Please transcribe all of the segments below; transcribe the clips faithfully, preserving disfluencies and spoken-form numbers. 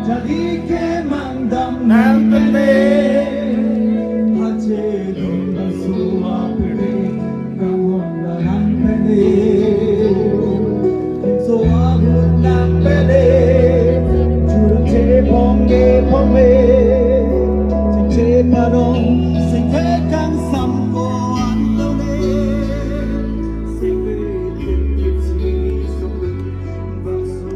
Jadi ke mangdam nang pene, hache dun bangso apene, kanghon nang pene. So ahut nang pene, churche bongke bongke, chiche parong, singke kangsam ko antone, singke tingkit si sum bangso.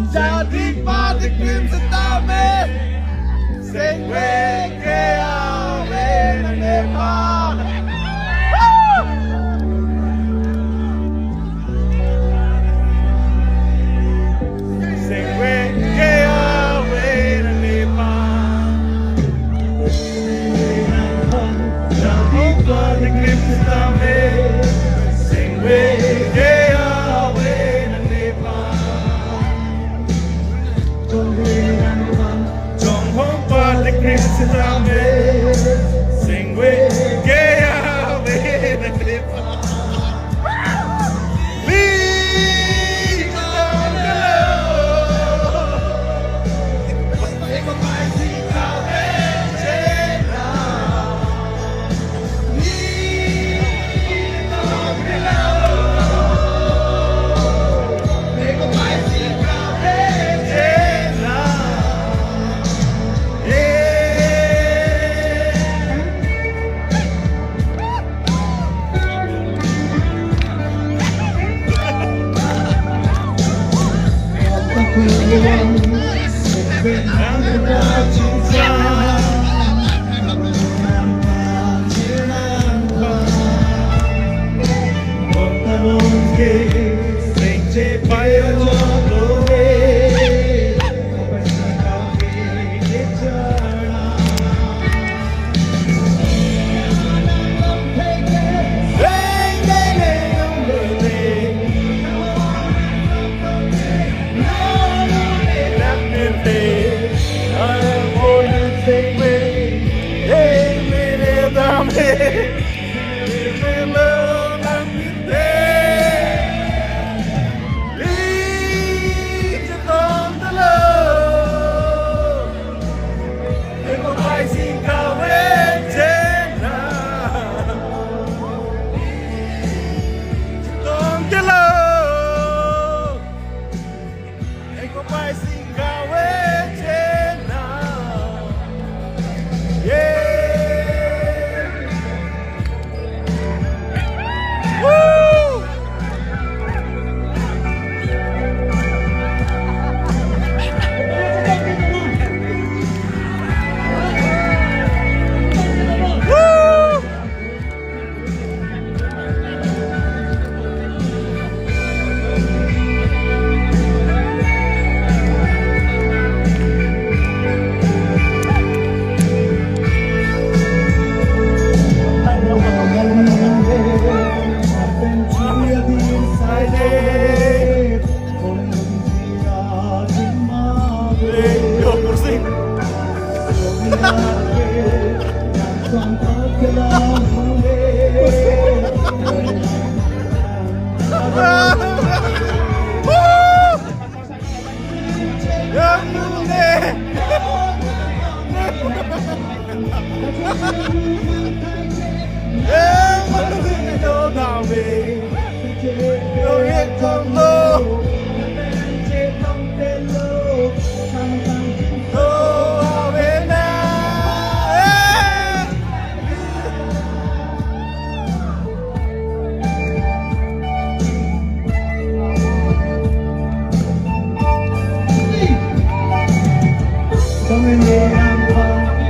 Jadi patik pin setame. Sing weke awe nang nepa.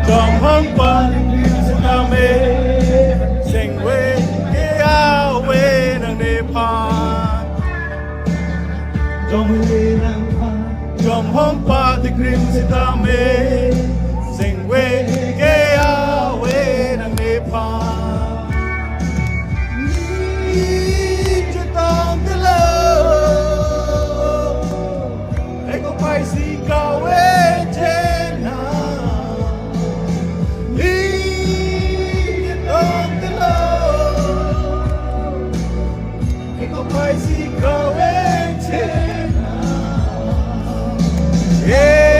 Chonghong pa dikrim sitame, sengve ke ave nangnephan. Chonghong pa dikrim sitame, sengve ke ave nangnephan. Ni chetong kelo. Eko paisi kave chena. Ni tong telo. Eko paisi kave chena. Yeah.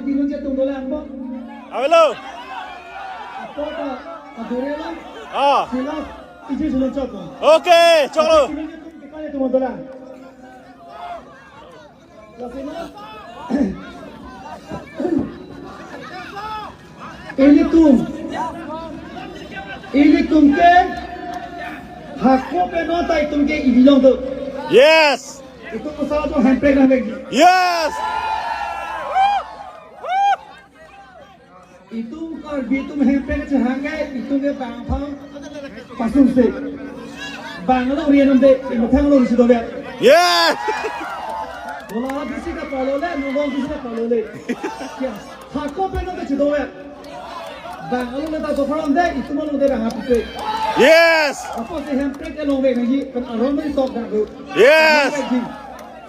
Pilun je tung dolang po. Avelo. Apo ta adure lang. Ah. Sila iji sulun chok po. Okay, choklo. Pilun je tung tikale tung dolang. Lasina. Ilitum. Ilitum ke. Hako pen non ta itum ke ibilong do. Yes. Itum usaha to hemprek nang lagi. Yes. Itum Karbi atum hemprek chehang ke itum ke bang phang pasung se. Bang alongri anam de, imethang alongri si dover. Yes. Bola bisi ka palo le, nungong bisi ka palo le. Ya, hako pen ke si dover. Bang along le ta dover de, itum along de bang apipe. Yes. Apotsi hemprek along le nangji pen aron le sok dak do. Yes.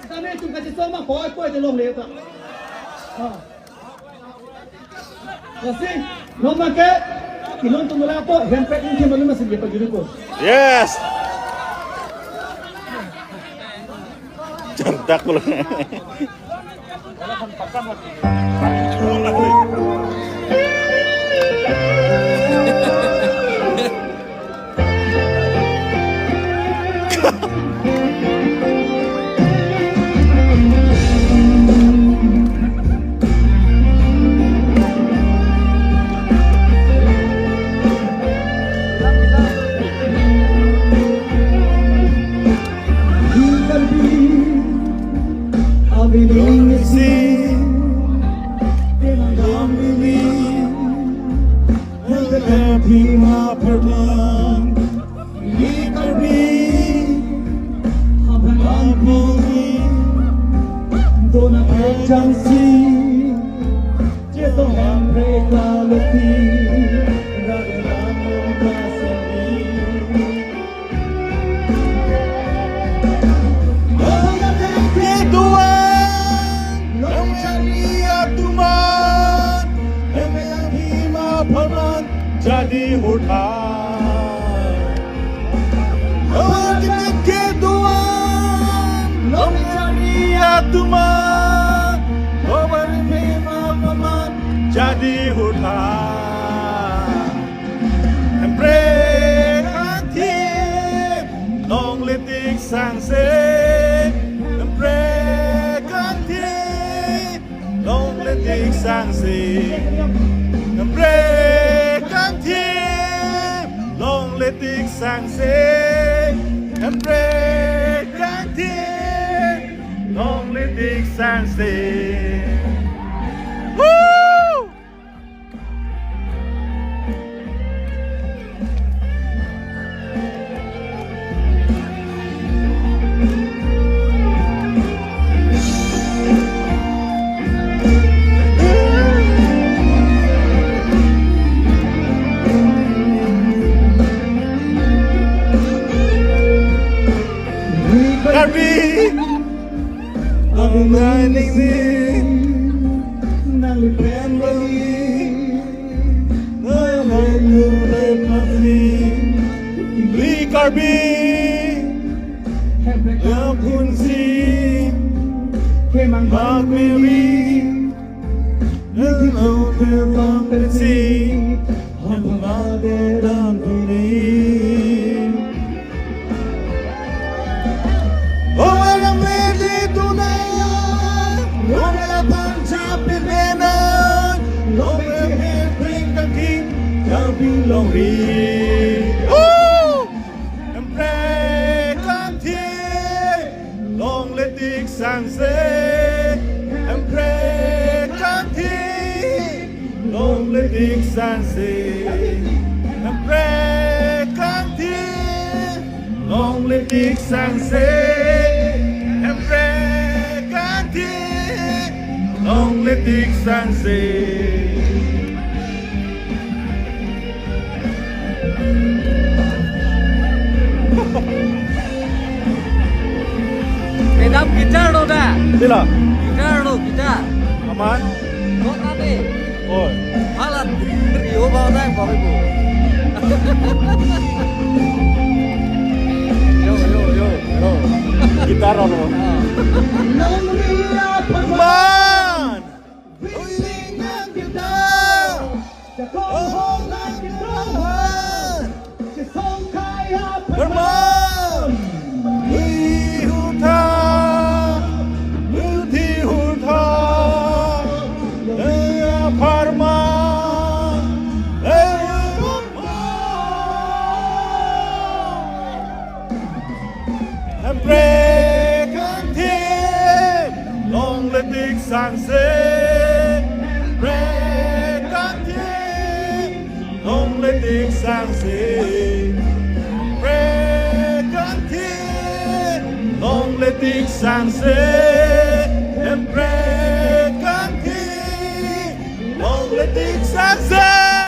Sitame itum kachesong ma poi poi de longle ta. Ha. Lasi, non ma ke, pilun tung dolang po, hemprek ningke malum masih dia pajuru po. Yes. Cerdak pulang. Jadi hutha. Ojek keduan, long cari atuman, babar mema paman, jadi hutha. Hemprek kangthir, longle tik sangse. Hemprek kangthir, longle tik sangse. Hemprek kangthir, longle tik sangse. Hemprek kangthir, longle tik sangse. Woo! Karbi. Ang nangning nang lipen bali, nang lipen bali, Karbi, yang kunsi, kemang bang meri, nang lipen bali, Hemprek kangthir, longle tik sangse. Hemprek kangthir, longle tik sangse. Hemprek kangthir, longle tik sangse. Hemprek kangthir, longle tik sangse. Kedam guitar lo da. Sila. Guitar lo, guitar. Aman. Kok ate? Oh. Halat rio bau dai bau ibu. Yo, yo, yo, yo. Guitar lo. Ah. Man. Kita, Jakong Hong Nang Kita, Sisong Kaya Parman, Hui Hutha, Hui Hutha, Leia Parman, Leia Parman. Hemprek kangthim longle tik sangse. Hemprek kangthim longle tik sangse. Hemprek kangthim longle tik sangse. Hemprek kangthim longle tik sangse.